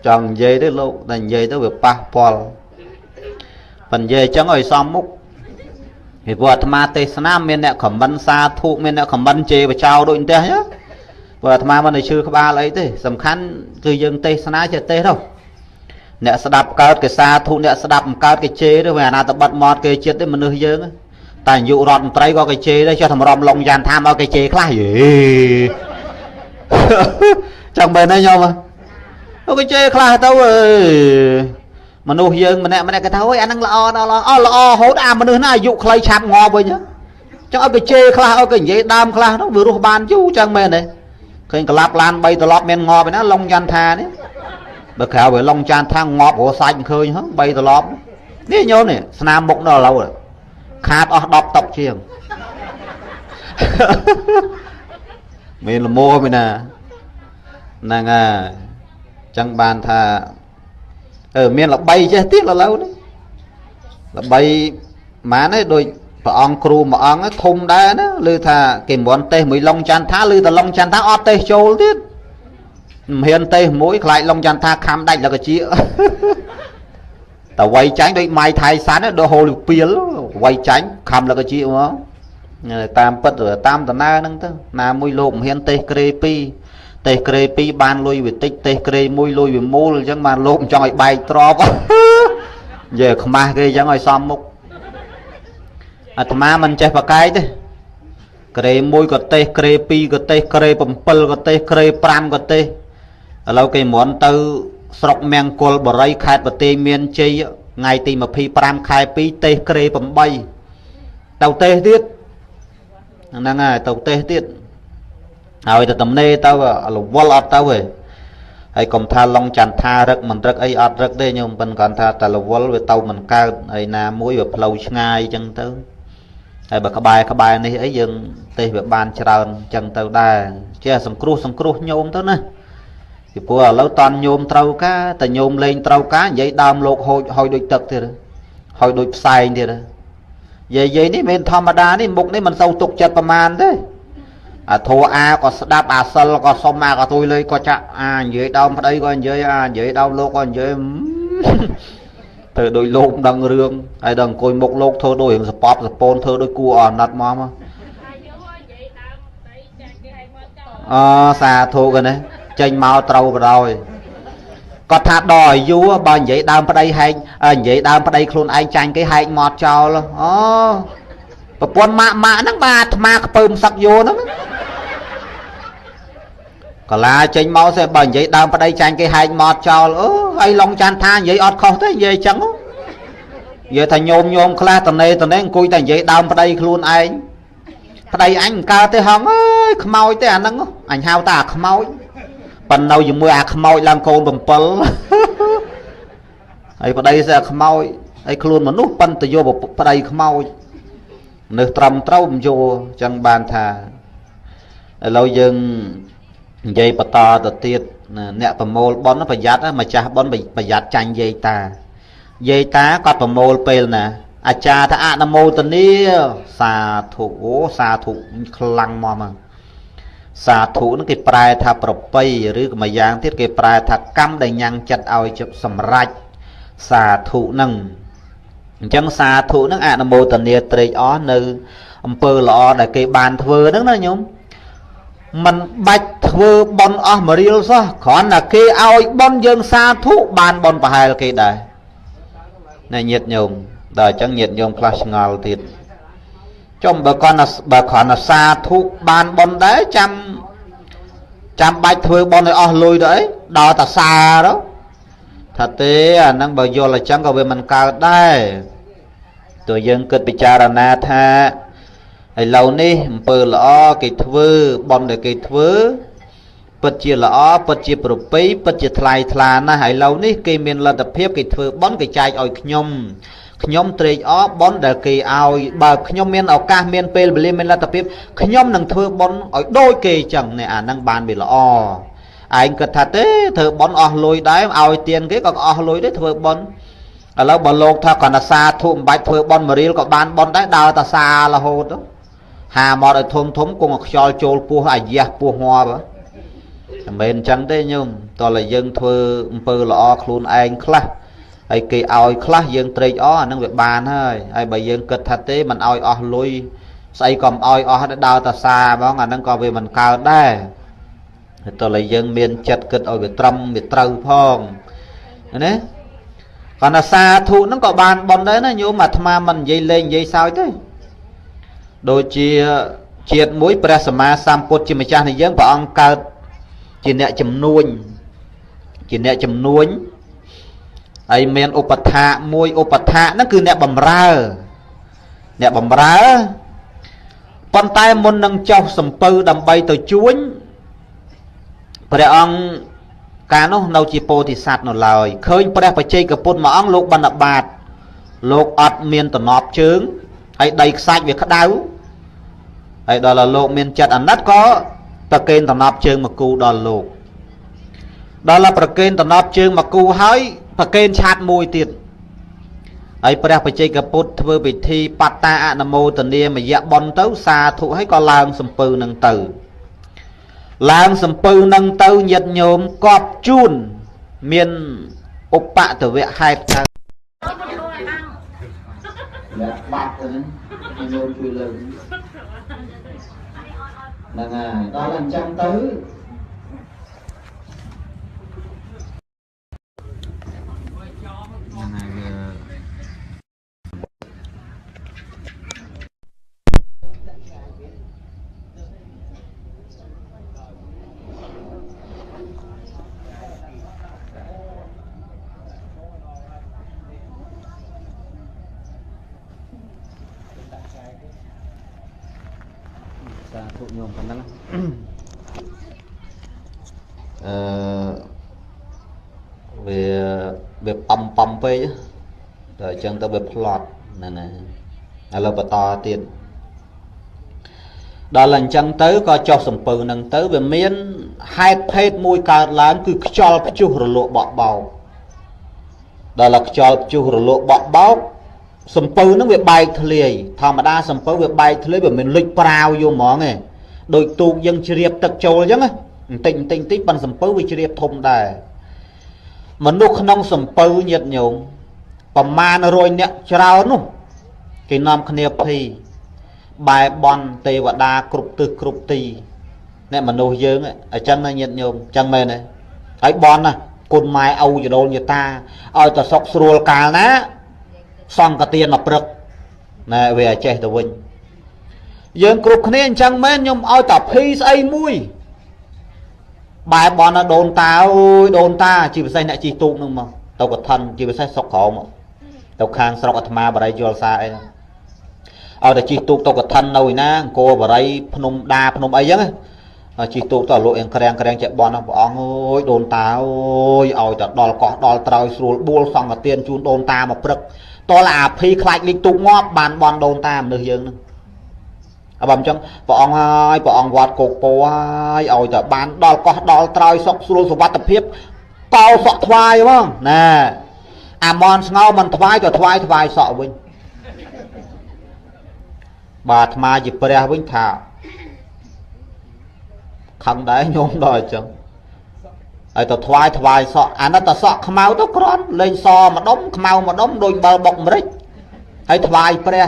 ចង់និយាយទៅលោកតែនិយាយទៅវាប៉ះពាល់ប៉ុន្តែនិយាយអញ្ចឹងឲ្យសមមុខ ពីព្រោះអាត្មាទេសនាមានអ្នកខមមិនសាធុមានអ្នកខមមិនជេរបចោដូចផ្ទះណាព្រោះអាត្មាមិនได้ឈឺក្បាលអីទេសំខាន់គឺយើងទេសនាចេះទេសទៅអ្នកស្ដាប់កើតគេសាធុអ្នកស្ដាប់មិនកើតគេជេរទៅវាអាណាតបិទមាត់គេចិត្តទេមនុស្សយើងតែអាយុរដ្ឋមន្ត្រីក៏គេជេរដែរចុះតម្រាំឡុងយ៉ានថាមកគេជេរខ្លះយេចឹងមែនទេញោមគេជេរខ្លះទៅអើយមនុស្សយើងម្នាក់ម្នាក់គេថាអូយអាហ្នឹងល្អដល់ល្អល្អហូតអាមនុស្សណាអាយុខ្លីឆាប់ងាប់វិញចឹងឲ្យគេជេរខ្លះឲ្យគេនិយាយដើមខ្លះទៅវារស់បានយូរចឹងមែនទេឃើញក្លាប់ឡាន3ត្រឡប់មានងាប់ឯណាឡុងយ៉ាន់ថានេះបើក្រៅវាឡុងចានថាងាប់រស់សាច់មិនឃើញហ៎3ត្រឡប់នេះញោមនេះស្នាមមុខដល់ឥឡូវខាតអស់10តុកជាងមានលមមានណាហ្នឹងហើយចឹងបានថាមានល្បីចេះទៀតឥឡូវនេះល្បីម៉ានឯងដូចព្រះអង្គគ្រូមួយអង្គធំដែរណាឮថាគេមិនទេសមួយឡុងចន្ទថាឮតែឡុងចន្ទថាអត់ទេសចូលទៀតមិនហ៊ានទេសមួយខ្លាចឡុងចន្ទថាខំដាច់លកជាតែវៃចាញ់ដូចម៉ៃថៃសាន់ដូចហូលពៀលវៃចាញ់ខំលកជាមកតាមពិតតាមដំណើរហ្នឹងទៅណាមួយលោកមិនហ៊ានទេសក្រេ2ទេសក្រេ2បានលុយវាតិចទេសក្រេ1លុយវាមូលអញ្ចឹងបានលោកមិនចង់ឲ្យបែកទ្របនិយាយខ្មាស់គេអញ្ចឹងឲ្យសមមុខអាត្មាមិនចេះប្រកែកទេក្រេ1ក៏ទេសក្រេ2ក៏ទេសក្រេ7ក៏ទេសក្រេ5ក៏ទេសឥឡូវគេមុនទៅស្រុកមង្គលបុរីខេត្តបន្ទាយមានជ័យថ្ងៃទី25ខែ2ទេសក្រេ8ទៅទេសទៀតហ្នឹងហើយទៅទេសទៀតហើយទៅតំណេទៅរវល់អត់ទៅទេហើយកុំថាឡុងចន្ទថារឹកមិនរឹកអីអត់រឹកទេញោមប៉ិនគាត់ថាតែរវល់វាទៅមិនកើតហើយណាមួយវាផ្លូវឆ្ងាយអញ្ចឹងទៅហើយបើក្បែរក្បែរនេះអីយើងទេសវាបានច្រើនអញ្ចឹងទៅដែរចេះសង្គ្រោះសង្គ្រោះញោមទៅណាពីព្រោះឥឡូវតន់ញោមត្រូវការតែញោមលេងត្រូវការនិយាយដើមលោកហូចហុយដូចទឹកទៀតហុយដូចផ្សែងទៀតយាយយាយនេះមិនធម្មតានេះមុខនេះមិនសូវទុកចិត្តប្រមាណទេអាធัวអាក៏ស្ដាប់អាសិលក៏សុំអាក៏ទួយលេក៏ចាក់អានិយាយដើមប្តីក៏និយាយអានិយាយដើមលោកក៏និយាយធ្វើដូចលោកមិនដឹងរឿងហើយដល់អង្គុយមុខលោកធ្វើដូចរឿងសពប់សពូនធ្វើដូចគួរអណិតមកអសាធុកណាចេញមកត្រូវបដ ாய் គាត់ថាដល់អាយុបើនិយាយដើមប្តីហែកនិយាយដើមប្តីខ្លួនឯងចាញ់គេហែកមាត់ចោលអូប្រពន្ធម៉ាក់ម៉ាក់ហ្នឹងបាទអាត្មាខ្ពើមសឹកយោហ្នឹងកាឡាចេញមកសេះបើនិយាយដើមប្តីចាញ់គេហែកមាត់ចោលអូហើយឡុងចាន់ថានិយាយអត់ខុសទេនិយាយអញ្ចឹងនិយាយថាញោមញោមខ្លះតនេតនេអង្គុយតែនិយាយដើមប្តីខ្លួនឯងប្តីអញមិនកើតទេហងអើយខ្មោចទេអាហ្នឹងអញហៅតែអាខ្មោចប៉ុន្តែនៅជាមួយអាខ្មោចឡើងកូន7ហើយប្តីសេះអាខ្មោចហើយខ្លួនមនុស្សប៉ុន្តែយកប្តីខ្មោចមនុស្សត្រឹមត្រូវមិនយកអញ្ចឹងបានថាឥឡូវយើងនិយាយបន្តទៅទៀតអ្នកប្រមូលបុណ្យប្រយ័ត្នម្ចាស់បុណ្យប្រយ័ត្នចាញ់យាយតាយាយតាគាត់ប្រមូលពេលណាអាចារ្យថាអនុមោទនាសាធុអូសាធុខ្លាំងមកមកសាធុហ្នឹងគេប្រែថាប្រពៃឬក៏មួយយ៉ាងទៀតគេប្រែថាកម្មដែលញ៉ាំងចិត្តឲ្យជប់សម្រេចសាធុហ្នឹងអញ្ចឹងសាធុហ្នឹងអនុមោទនាត្រេកអរនៅអំពើល្អដែលគេបានធ្វើហ្នឹងណាញោមមិនបាច់ធ្វើបុណ្យអស់មួយរៀលសោះគ្រាន់តែគេឲ្យបុណ្យយើងសាធុបានបុណ្យប្រហែលគេដែរណែញាតិញោមដល់អញ្ចឹងញាតិញោមខ្លះឆ្ងល់ទៀតចំបើគាត់បើគ្រាន់តែសាធុបានបុណ្យដែរចាំចាំបាច់ធ្វើបុណ្យឲ្យអស់លុយទៅអីដល់តែសាទៅថាទេអាហ្នឹងបើយល់អញ្ចឹងក៏វាមិនកើតដែរទោះយើងគិតពិចារណាថាឥឡូវនេះអំពើល្អគេធ្វើបុណ្យដែលគេធ្វើពិតជាល្អពិតជាប្រពៃពិតជាថ្លៃថ្លាណាស់ឥឡូវនេះគេមានលទ្ធភាពគេធ្វើបុណ្យគេចែកឲ្យខ្ញុំខ្ញុំត្រេកអរបុណ្យដែលគេឲ្យបើខ្ញុំមានឱកាសមានពេលវេលាមានលទ្ធភាពខ្ញុំនឹងធ្វើបុណ្យឲ្យដូចគេអញ្ចឹងនេះអាហ្នឹងបានវាល្អឯងគិតថាទេធ្វើបុណ្យអស់លុយដែរឲ្យទានគេក៏អស់លុយដែរធ្វើបុណ្យឥឡូវបើលោកថាគ្រាន់តែសាធុមិនបាច់ធ្វើបុណ្យមួយរៀលក៏បានបុណ្យដែរដើរតែសារហូតហាមាត់ឲ្យធំធំគង់ឲ្យខ្យល់ចូលពោះអាយ៉ាស់ពោះងាប់មិនមែនអញ្ចឹងទេញោមតោះតែយើងធ្វើអំពើល្អខ្លួនឯងខ្លះ ហើយគេឲ្យខ្លះយើងត្រេកអរអានឹងវាបានហើយហើយបើយើងគិតថាទេមិនឲ្យអស់លុយស្អីក៏មិនឲ្យអស់ដែរដើរតាសាហ្មងអានឹងក៏វាមិនកើតដែរតើឡើយយើងមានចិត្តគិតឲ្យវាត្រឹមវាត្រូវផងណាគាត់ថាសាធុហ្នឹងក៏បានប៉ុនដែរណាញោមអាត្មាមិននិយាយលេងនិយាយសើចទេដូចជាជាតិមួយព្រះសម្មាសម្ពុទ្ធជាម្ចាស់នៃយើងព្រះអង្គកើតជាអ្នកជំនួញជាអ្នកជំនួញហើយមានឧបថាមួយឧបថាហ្នឹងគឺអ្នកបំរើអ្នកបំរើប៉ុន្តែមុននឹងចុះសំពៅដើម្បីទៅជួញព្រះអង្គកាលនោះនៅជាពោធិសត្វនៅឡើយឃើញព្រះបច្ចេកពុទ្ធមួយអង្គលោកបណ្ឌបាតលោកអត់មានតំណប់ជើងហើយដីខ្សាច់វាក្តៅហើយដល់លោកមានចិត្តអាណិតក៏ប្រគេនតំណប់ជើងមកគូដល់លោកដល់ប្រគេនតំណប់ជើងមកគូហើយប្រគេនឆាតមួយទៀតហើយព្រះបច្ចេកពុទ្ធធ្វើពិធីបត្តាអនុមោទនាមយៈបុណ្យទៅសាធុហើយក៏ឡើងសំពៅនឹងទៅឡើងសំពៅនឹងទៅញាតិញោមកប់ជូនមានឧបតវៈហេតុកើតលាក់បាត់ទៅហ្នឹងញោមជួយលើកហ្នឹងហើយដល់អញ្ចឹងទៅហ្នឹងហើយវាសាធុញោមប៉ុណ្ណឹងអឺវាអំបំពេកដល់អញ្ចឹងទៅវាផ្្លាត់ហ្នឹងណាឥឡូវបន្តទៀតដល់អញ្ចឹងទៅក៏ចុះសំពៅហ្នឹងទៅវាមានហេតុភេទមួយកើតឡើងគឺខ្យល់ព្យុះរលកបក់បោកដល់ខ្យល់ព្យុះរលកបក់បោកសំពៅហ្នឹងវាបែកធ្លាយធម្មតាសំពៅវាបែកធ្លាយវាមិនលិចប្រាវយកហ្មងទេដូចទូកយើងជ្រាបទឹកចូលអញ្ចឹងណាបន្តិចបន្តិចបន្តិចប៉ុនសំពៅវាជ្រាបធំដែរមនុស្សក្នុងសំពៅញាតិញោមប្រមាណ100នាក់ច្រើននោះគេនាំគ្នាភ័យបែបន់ទេវតាគ្រប់ទិសគ្រប់ទីអ្នកមនុស្សយើងអញ្ចឹងណាញាតិញោមអញ្ចឹងមែនទេហើយបន់ណាគុណម៉ែឪចដូនយតាឲ្យតែសុកស្រួលកាលណាសង្កទានមកព្រឹកណែវាឲ្យចេះទៅវិញយើងគ្រប់គ្នាអញ្ចឹងមែនខ្ញុំឲ្យតាភីស្អីមួយបែបនដូនតាអើយដូនតាជាពិសេសអ្នកជិះទូកនឹងមកទៅកឋិនជាពិសេសស្រុកក្រោមទៅខាងស្រុកអាត្មាបរិយយល់សាអីឲ្យតែជិះទូកទៅកឋិននៅឯណាអង្គរបរិយភ្នំដាភ្នំអីចឹងជិះទូកទៅលោកអៀងក្រាំងក្រាំងចេះបនព្រះអង្គអើយដូនតាអើយឲ្យតែដល់កោះដល់ត្រើយស្រួលបួលសង្កទានជូនដូនតាមកព្រឹកតលអាភីខ្លាចលិចទូកងាប់បានបនដូនតាមនុស្សយើងហ្នឹងអបើអញ្ចឹងព្រះអង្គហើយព្រះអង្គវត្តគោកពោហើយឲ្យតែបានដល់កោះដល់ត្រើយសុខស្រួលសុវត្ថិភាពកោសក់ថ្វាយហ្មងណែអាមនស្ងោមិនថ្វាយក៏ថ្វាយថ្វាយសក់វិញបាទអាត្មាជាព្រះវិញថាខឹងដែរញោមដល់អញ្ចឹងហើយទៅថ្វាយថ្វាយសក់អានោះតសក់ខ្មៅទៅគ្រាន់លេងសម្ដុំខ្មៅម្ដុំដូចបើបុកម្រិចហើយថ្វាយព្រះ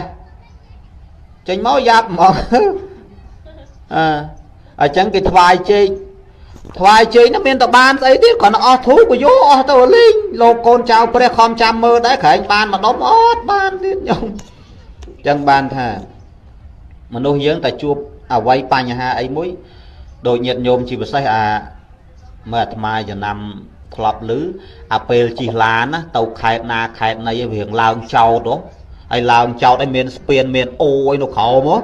ចេញមកយ៉ាប់ហ្មងអើអញ្ចឹងគេថ្វាយជែកថ្វាយជែកនោះមានតបានស្អីទៀតគ្រាន់តែអស់ធូបយោអស់ទៅលេងលោកកូនចៅព្រះខំចាំមើលដែរក្រែងបានម្ដុំអត់បានទៀតញោមអញ្ចឹងបានថាមនុស្សយើងតែជួបអ្វីបញ្ហាអីមួយដូចញាតិញោមជាពិសេសអាមើលអាត្មាចំណាំធ្លាប់ឮអាពេលជិះឡានណាទៅខេត្តណាខេត្តណីវារឿងឡើងចោតហ៎ហើយឡើងចោតឲ្យមានស្ពានមានអូអីនៅក្រោមហ៎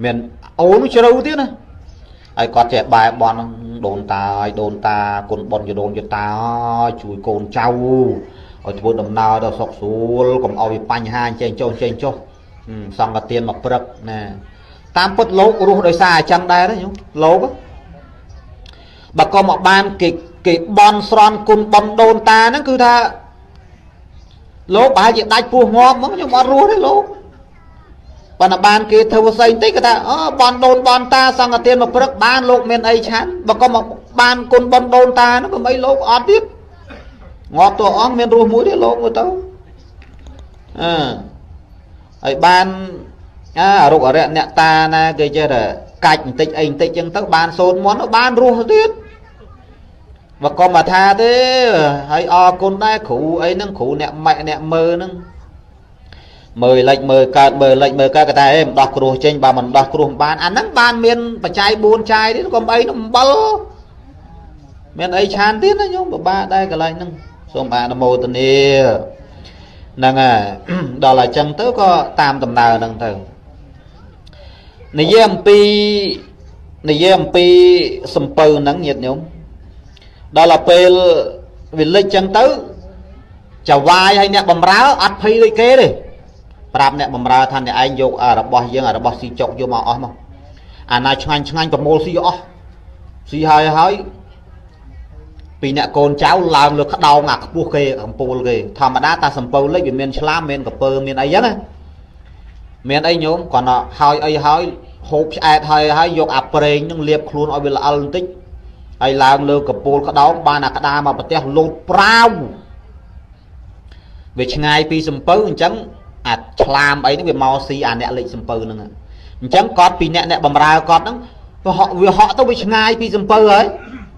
មានអូនោះជ្រៅទៀតណាហើយគាត់ចេះបែបន់ដូនតាឲ្យដូនតាគុណបុណ្យដូនយតាជួយកូនចៅឲ្យធ្វើដំណើរដល់សុខស្រួលកុំឲ្យវាបញ្ហាចេញចុះចេញចុះសង្កទានមកព្រឹកណាតាមពិតលោករស់ដោយសារអញ្ចឹងដែរណាញោមលោកបើក៏មកបានគេបន់ស្រន់គុណបុណ្យដូនតាហ្នឹងគឺថាលោកប្រហែលជាដាច់ពោះងាប់ហ្មងខ្ញុំអត់រស់ទេលោកប៉ុន្តែបានគេធ្វើស្អីបន្តិចគេថាអូបន់ដូនបន់តាសង្កទានមកព្រឹកបានលោកមានអីឆាន់បើក៏មកបានគុណបុណ្យដូនតាហ្នឹងក៏មិនលោកអត់ទៀត ងាប់តអង្គមានរស់មួយទេលោកមើលទៅអឺហើយបានអារុកអរិយអ្នកតាណាគេចេះតែកាច់បន្តិចអីបន្តិចចឹងទៅបានសូត្រមន្តបានរស់ទៀតបើកុំមកថាទេហើយអរគុណដែរគ្រូអីហ្នឹងគ្រូអ្នកម៉ាក់អ្នកមើហ្នឹងមើលលិចមើលកើតមើលលិចមើលកើតក៏តែមិនដោះគ្រោះចេញបើមិនដោះគ្រោះមិនបានអាហ្នឹងបានមានបច្ច័យ4ចាយទៀតកុំអីនោះអំបិលមានអីឆានទៀតណាញោមពិបាកដែរកន្លែងហ្នឹងសូមអនុមោទនាហ្នឹងហើយដល់អញ្ចឹងទៅក៏តាមដំណើរហ្នឹងទៅនិយាយអំពីសំពៅហ្នឹងញាតិញោមដល់ពេលវាលិចចឹងទៅចវាយឲ្យអ្នកបំរើអត់ភ័យដូចគេទេប្រាប់អ្នកបំរើថាអ្នកឯងយករបស់យើងរបស់ស៊ីចុកយកមកអស់មកអាណាឆ្ងាញ់ឆ្ងាញ់ប្រមូលស៊ីអស់ស៊ីហើយហើយពីអ្នកកូនចៅឡើងលើក្តោងអាខ្ពស់គេអំពូលគេធម្មតាតាសំពៅលិចវាមានឆ្លាមមានកពើមានអីចឹងណាមានអីញោមគាត់ថាហើយអីហើយហូបឆ្អែតហើយហើយយកអាប្រេងនឹងលាបខ្លួនឲ្យវាល្អិលបន្តិចហើយឡើងលើកពូលក្តោងបានអាក្តារមកប្រទះលោតប្រាវវាឆ្ងាយពីសំពៅអញ្ចឹងអាឆ្លាមអីហ្នឹងវាមកស៊ីអាអ្នកលិចសំពៅហ្នឹងអញ្ចឹងគាត់ពីអ្នកបំរើគាត់ហ្នឹងវាហក់ទៅវាឆ្ងាយពីសំពៅហើយ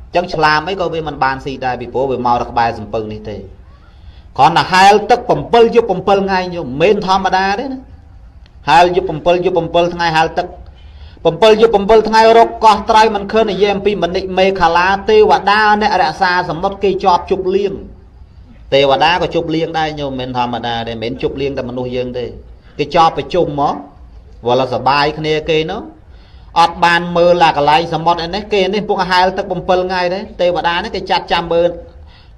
អញ្ចឹងឆ្លាមអីក៏វាមិនបានស៊ីដែរពីព្រោះវាមកដល់ក្បែរសំពៅនេះទេគ្រាន់តែហែលទឹក7យប់7ថ្ងៃញោមមិនមែនធម្មតាទេណាហែលយប់7យប់7ថ្ងៃហែលទឹក7យប់7ថ្ងៃរកកោះត្រៃមិនឃើញនិយាយអំពីមនិមេខាឡាទេវតាអ្នករក្សាសមុទ្រគេជាប់ជប់លៀងទេវតាក៏ជប់លៀងដែរញោមមិនធម្មតាទេមិនមែនជប់លៀងតែមនុស្សយើងទេគេជាប់ប្រជុំមកវល់សបាយគ្នាគេនោះអត់បានមើលអាកន្លែងសមុទ្រឯនេះគេនេះពុកហែលទឹក7ថ្ងៃទេទេវតានេះគេចាត់ចាំមើល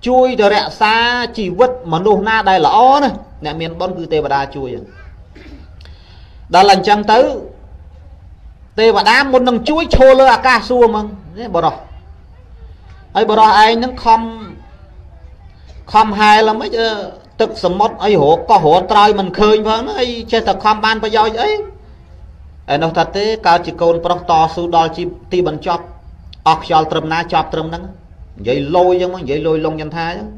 ជួយទៅរក្សាជីវិតមនុស្សណាដែលល្អណាអ្នកមានបុណ្យគឺទេវតាជួយដល់អញ្ចឹងទៅទេវតាមុននឹងជួយឈរលើអាកាសសួរហ្មងនេះបរោះហើយបរោះឯងនឹងខំហែលហ្មងទឹកសមុទ្រអីរកកោះរកត្រើយមិនឃើញផងអីចេះតែខំបានប្រយោជន៍អីឯនោះថាទេកើតជាកូនប្រុសតស៊ូដល់ទីបញ្ចប់អស់ខ្យល់ត្រឹមណាចប់ត្រឹមហ្នឹងនិយាយលយចឹងមកនិយាយលយលងចន្ទាចឹង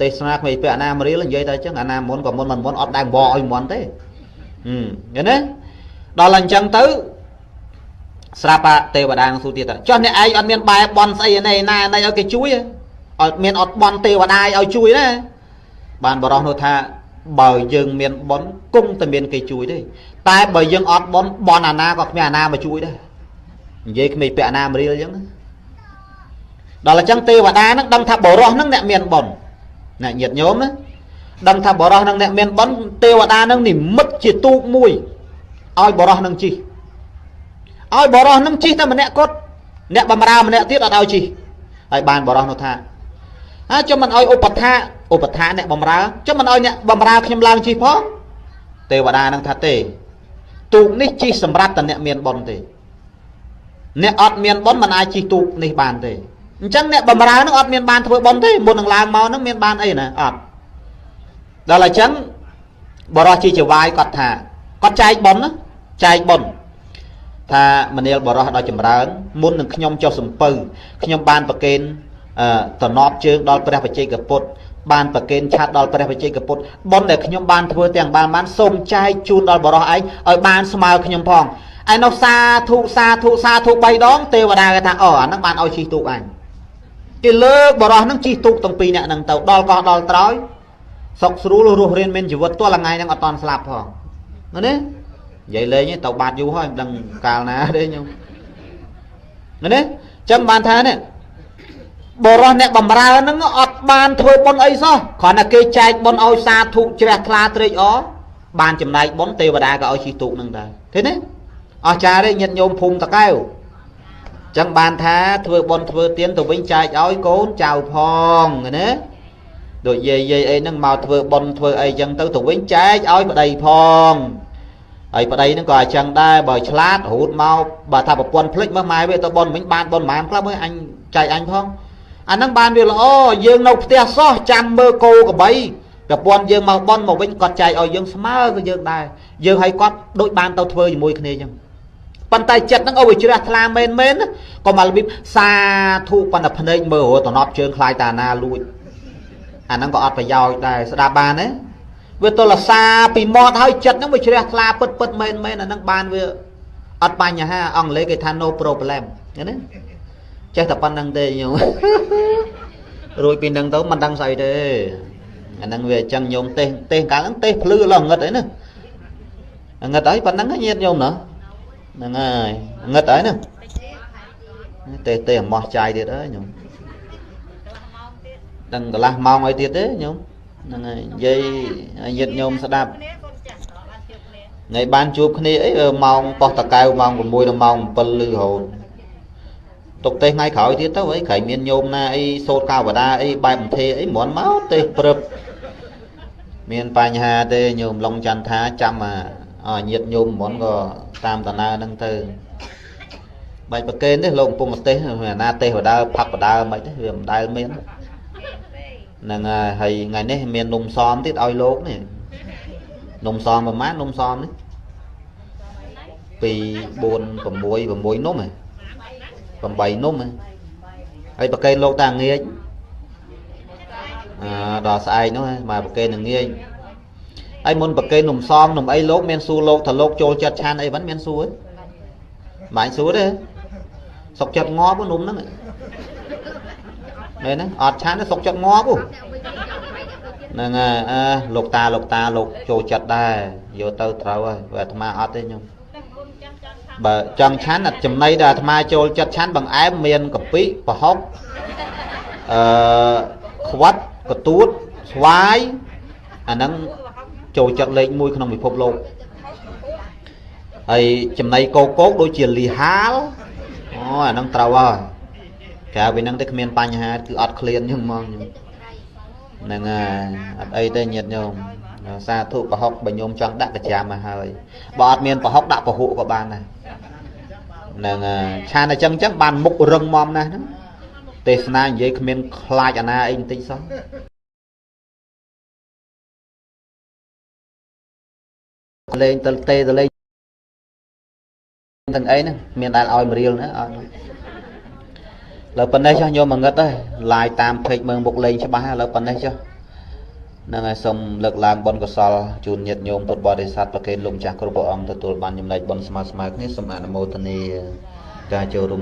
ទេសនាក្មេងពាក់អាណាមរៀលនិយាយតែចឹងអាណាមុនក៏មុនមិនមុនអត់ដែលបកឲ្យមុនទេឃើញទេដល់អញ្ចឹងទៅស្រាប់ទេវតានឹងសួរទៀតថាចុះអ្នកឯងអត់មានបែបន់ស្អីនេះណានេះឲ្យគេជួយអត់មានអត់បន់ទេវតាឲ្យជួយណាបានបរោះនោះថាបើយើងមានបន់គង់តែមានគេជួយទេតែបើយើងអត់បន់បន់អាណាក៏គ្មានអាណាមកជួយដែរនិយាយក្មេងពាក់អាណាមរៀលអញ្ចឹងដល់អញ្ចឹងទេវតានឹងដឹងថាបរោះនឹងអ្នកមានបន់អ្នកញាតិញោមណាដឹងថាបរោះនឹងអ្នកមានបន់ទេវតានឹងនិមិត្តជាទូកមួយឲ្យបរោះនឹងជិះឲ្យបរោះនឹងជិះតែម្នាក់គាត់អ្នកបំរើម្នាក់ទៀតអត់ឲ្យជិះហើយបានបរោះនោះថាចុះមិនឲ្យឧបថាអ្នកបំរើចុះមិនឲ្យអ្នកបំរើខ្ញុំឡើងជិះផងទេវតានឹងថាទេទូកនេះជិះសម្រាប់តែអ្នកមានបុណ្យទេអ្នកអត់មានបុណ្យមិនអាចជិះទូកនេះបានទេអញ្ចឹងអ្នកបំរើនឹងអត់មានបានធ្វើបុណ្យទេមុននឹងឡើងមកនឹងមានបានអីណាអត់ដល់អញ្ចឹងបរោះជាចវាយគាត់ថាគាត់ចែកបុណ្យណាចែកបុណ្យថាមនាលបរោះដល់ចម្រើនមុននឹងខ្ញុំចុះសំពៅខ្ញុំបានប្រគេនតំណប់ជើងដល់ព្រះបច្ចេកពុទ្ធបានប្រគេនឆាត់ដល់ព្រះបច្ចេកពុទ្ធបុណ្យដែលខ្ញុំបានធ្វើទាំងបានសូមចែកជូនដល់បរោះឯងឲ្យបានស្មើខ្ញុំផងឯនោះសាធុសាធុសាធុ3ដងទេវតាគេថាអូអាហ្នឹងបានឲ្យជិះទូកអញគេលើកបរោះហ្នឹងជិះទូកទាំងពីរអ្នកហ្នឹងទៅដល់កោះដល់ត្រើយសុកស្រួលរស់រានមានជីវិតទោះថ្ងៃហ្នឹងអត់តន់ស្លាប់ផងណានិយាយលេងទៅបាត់យូរហើយមិនដឹងកាលណាទេញោមណាចឹងបានថានេះបរោះអ្នកបំរើហ្នឹងអត់បានធ្វើបុណ្យអីសោះគ្រាន់តែគេចែកបុណ្យឲ្យសាធុជ្រះថ្លាត្រេកអរបានចំណែកបុណ្យទេវតាក៏ឲ្យជិះទូកហ្នឹងដែរឃើញទេអស្ចារ្យទេញាតិញោមភូមិតកែវចឹងបានថាធ្វើបុណ្យធ្វើទានទៅវិញចែកឲ្យកូនចៅផងណាដូចយាយអីហ្នឹងមកធ្វើបុណ្យធ្វើអីចឹងទៅវិញចែកឲ្យប្តីផងហើយប្តីហ្នឹងក៏អញ្ចឹងដែរបើឆ្លាតរូតមកបើថាប្រពន្ធភ្លេចមើលម៉ែវាទៅបុណ្យវិញបានបុណ្យប៉ុន្មានខ្លះមើលអញចែកអញផងអាហ្នឹងបានវាល្អយើងនៅផ្ទះសោះចាំមើលគោក្របីប្រពន្ធយើងមកបុណ្យមកវិញគាត់ចែកឲ្យយើងស្មើក៏យើងដែរយើងឲ្យគាត់ដូចបានទៅធ្វើជាមួយគ្នាអញ្ចឹងប៉ុន្តែចិត្តហ្នឹងឲ្យវាជ្រះថ្លាមែនមែនកុំមករបៀបសាធុប៉ុន្តែភ្នែកមើលរតំណប់ជើងខ្លាយតាណាលួច អាហ្នឹងក៏អត់ប្រយោជន៍ដែរស្ដាប់បានទេវាទលសាពីមាត់ហើយចិត្តហ្នឹងវាជ្រះថ្លាពិតពិតមែនមែនអាហ្នឹងបានវាអត់បញ្ហាអង់គ្លេសគេថា no problem ណាចេះតែប៉ុណ្្នឹងទេញោមរួចពីហ្នឹងទៅមិនដឹងស្អីទេអាហ្នឹងវាអញ្ចឹងញោមទេសទេសកាលហ្នឹងទេសភ្លឺឡោះងឹតអីហ្នឹងងឹតហើយប៉ុណ្្នឹងញាតញោមណោះហ្នឹងហើយងឹតហើយហ្នឹងទេសទេសអំោះចាយទៀតហើយញោមដឹងកន្លះម៉ោងអីទៀតទេញោមហ្នឹងហើយនិយាយញាតញោមស្ដាប់ថ្ងៃបានជួបគ្នាអីម៉ោងប៉ុស្តិ៍តកែវម៉ោង6ដល់ម៉ោង7លឺរហូតទុកទេសថ្ងៃក្រោយទៀតទៅអីក្រែងមានញោមណាអីសូត្រកាវតាអីបែបអន្ទេអីមិនមកទេសព្រឹបមានបញ្ហាទេញោមឡុងចន្ទថាចាំអាញាតញោមមិនក៏តាមតាណាហ្នឹងទៅបាច់ប្រកេនទេលោកកំពុងទេសអាណាទេសបដើផឹកបដើមិនទេវាមិនដែលមានហ្នឹងហើយថ្ងៃនេះមាននំសមទៀតឲ្យលោកនេះនំសមប្រហែលនំសមនេះ2 4 6 6នំហ៎8នំហ៎ហើយប្រកេនលោកតាងាចអឺដល់ស្អែកនោះមកប្រកេននឹងងាយហើយមុនប្រកេននំសមនំអីលោកមានសួរលោកថាលោកចូលចិត្តឆានអីហ្នឹងមានសួរទេមិនសួរទេសុកចិត្តងាប់នំហ្នឹងមែនទេអត់ឆានទេសុកចិត្តងាប់ហ្នឹងហើយអើលោកតាលោកតាលោកចូលចិត្តដែរយកទៅត្រូវហើយបើអាត្មាអត់ទេញោមបើចង់ឆានចំណៃដែលអាត្មាចូលចិត្តឆានបង្អែមមានកាពិប្រហុកអឺខ្វាត់កទួតស្វាយអាហ្នឹងចូលចិត្តលេខ1ក្នុងពិភពលោកហើយចំណៃកោកោកដូចជាលីហាលអូអាហ្នឹងត្រូវហើយក្រៅពីហ្នឹងទៅគ្មានបញ្ហាគឺអត់ឃ្លានហ្នឹងហ្មងហ្នឹងហើយអត់អីទេញាតិញោមសាធុប្រហុកបើញោមចង់ដាក់កាចាំមកហើយបើអត់មានប្រហុកដាក់ពហុក៏បានដែរហ្នឹងហើយឆានអញ្ចឹងបានមុខរឹងមាំណាស់ហ្នឹងទេសនានិយាយគ្មានខ្លាចអាណាអីបន្តិចសោះលេងទៅទេទៅលេងទាំងអីហ្នឹងមានដែលឲ្យមរៀលណាអត់លើប៉ុណ្ណេះចុះញោមមកងឹតហើយឡាយតាមពេកមើលមុខលេងច្បាស់ឥឡូវប៉ុណ្ណេះចុះហ្នឹងហើយសូមលើកឡើងបុណ្យកុសលជូនញាតិញោមពុទ្ធបរិស័ទប្រគេនលោកម្ចាស់គ្រប់ព្រះអង្គទទួលបានចំណែកបុណ្យស្មើៗគ្នាសូមអនុមោទនាការចូលរួម